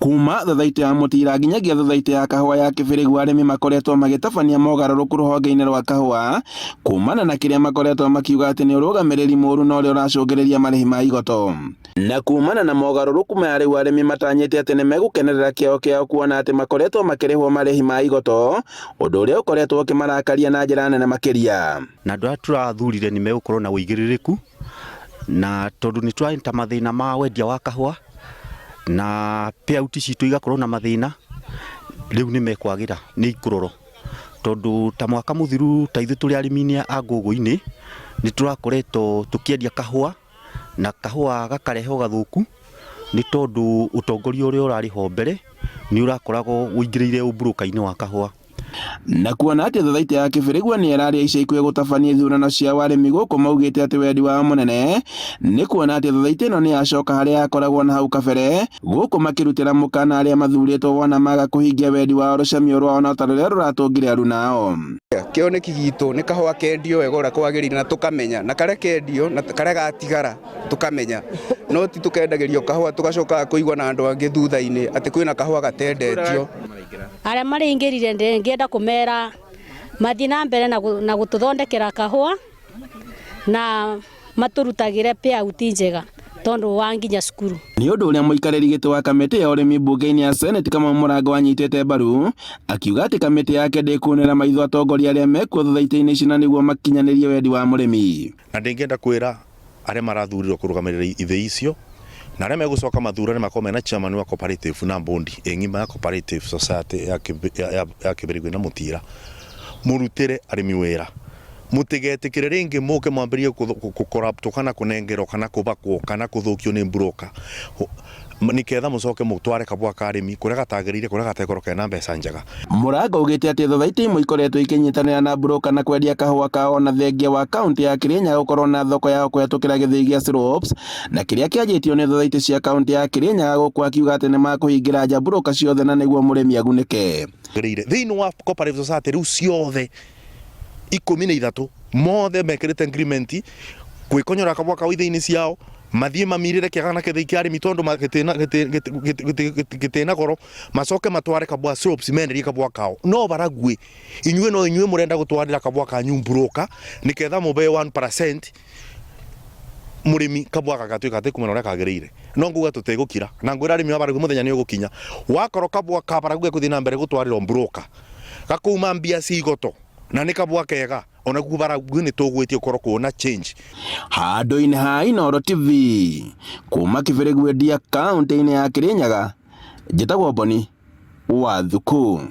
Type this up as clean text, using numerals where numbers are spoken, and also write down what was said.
Kuma thathaitĩ ya mũtira nginyagia thathaitĩ ya kahũa ya Kĩbĩrĩgu, arĩmi makoretwo magĩtabania mogarũrũku rũhonge-inĩ rwa kahũa kumana na kĩrĩa makoretwo makiuga atĩ nĩ ũrũgamĩrĩri mũru na ũrĩa ũracũngĩrĩria marĩhi ma igoto. Na kumana na mogarũrũku maya, rĩu arĩmi matanyĩte atĩ nĩ megũkenerera kĩao kĩao kuona atĩ makoretwo makĩrĩhwo marĩhi ma igoto, ũndũ ũrĩa ũkoretwo ũkĩmarakaria na njĩra nene makĩria. Na andũ arĩa tũrathurire nĩ megũkorwo na ũigĩrĩrĩku, na tondũ nĩ tũrarĩ ta mathĩna ma wendia wa kahũa na payout citũ igakorwo na mathĩna, rĩu nĩ mekwagĩra nĩ ikũroro, tondũ ta mwaka mũthiru ta ithuĩ tũrĩ arĩmi-inĩ a ngũngũ-inĩ nĩ tũrakoretwo tũkĩendia kahũa na kahũa gakarehwo gathũku, nĩ tondũ ũtongoria ũrĩa ũrarĩ ho mbere nĩ ũrakoragwo ũingĩrĩire ũmburũka-inĩ wa kahũa. Na kuona atĩ thathaitĩ ya Kĩbĩrĩgua nĩ ĩrarĩa ica ikuhĩ gũtabania ithurano cia arĩmi gũkũ, maugĩte atĩ wendi wao mũnene nĩ kuona atĩ thathaitĩ ĩno nĩ yacoka harĩa yakoragwo na hau kabere, gũkũ makĩrutĩra mũkana arĩa mathurĩtwo wona maga kũhingia wendi wao rũcemio rwao no ta rũrĩa rũratũngire aruna ao. Kĩoneki gitũ nĩ kahũa kendio wega ũrĩa kwagĩrĩire na tũkamenya na karĩa kendio na karĩa gatigara tũkamenya, no ti tũkendagĩrio kahũa tũgacoka kũigua na andũ angĩ thutha-inĩ atĩ kwĩna kahũa gatendetio. Arĩa marĩingĩrire ndĩngĩenda kũmera mathiĩ na mbere na gũtũthondekera kahũa na matũrutagĩre payout njega tondũ wa nginya cukuru. Nĩ ũndũ ũrĩa mũikarĩri gĩtĩ wa kamĩtĩ ya ũrĩmi mbunge-inĩ ya Senate Kamau Mũrango anyitĩte mbaru, akiuga atĩ kamĩtĩ yake ndĩkuonera maitho atongoria arĩa mekuo thathaitĩ-inĩ ici na nĩguo makinyanĩrie wendi wa mũrĩmi. Na ndĩngĩenda kwĩra arĩa marathurirwo kũrũgamĩrĩra ithĩi icio na arĩa megũcoka mathurane makorwo mena chairman wa cooperative na board ĩng'ima ya cooperative society ya Kĩbĩrĩgwe na Mũtira, mũrutĩre arĩmi wĩra. Mũtigetĩkĩre rĩngĩ mũke mwambĩrĩrie kũ-corrupt kana kũnengerwo kana kũbakwo kana kũthũkio nĩ broker, nĩketha mũcoke mũtware kabũa ka arĩmi kũrĩa gatagĩrĩire, kũrĩa gategũkorwo kena mbeca njega. Mũrango augĩte atĩ thathaitĩ imwe ikoretwo ikĩnyitanĩra na broker na kwendia kahũa kao, ona thengia wa kaunti ya Kirinyaga gũkorwo na thoko yao kũhetũkĩra gĩthĩi gĩa Slopes na kĩrĩa kĩanjĩtio nĩ thathaitĩ cia kaunti ya Kirinyaga, gũkũ akiuga atĩ nĩ makũhingĩra nja broker ciothe na nĩguo mũrĩmi agunĩke. Thĩinĩ wa cooperative society rĩu ciothe 13 mothe mekĩrĩte agreement gwĩkonyora kabũa kau ithĩi-inĩ ciao, mathiĩ mamirĩre kĩaga na kĩthĩi kĩa arĩmi tondũ gĩtĩna goro, macoke matware kabũa slopes menderie kabũa kao. No Baragwi inyuĩ no inyuĩ mũrenda gũtwarĩra kabũa kanyu broker nĩketha mũbeo 1%, mũrĩmi kabũa gagatuĩka atĩ kumana ũrĩa kagĩrĩire. No nguga tũtigũkira na ngwĩra arĩmi a Baragwi mũthenya nĩ ũgũkinya wakorwo kabũa ka Baragwi gakũthiĩ na mbere gũtwarĩrwo broker gakuma mbia ci igoto na nĩ kabũa kega, ona kuo Baragwi nĩ tũgwĩtie gũkorwo kuona change. Handũ-inĩ ha Inooro TV kuma Kĩbĩrĩgwe Ndia, kaunti-inĩ ya Kirinyaga, njĩtagwo Boni wa Thuku.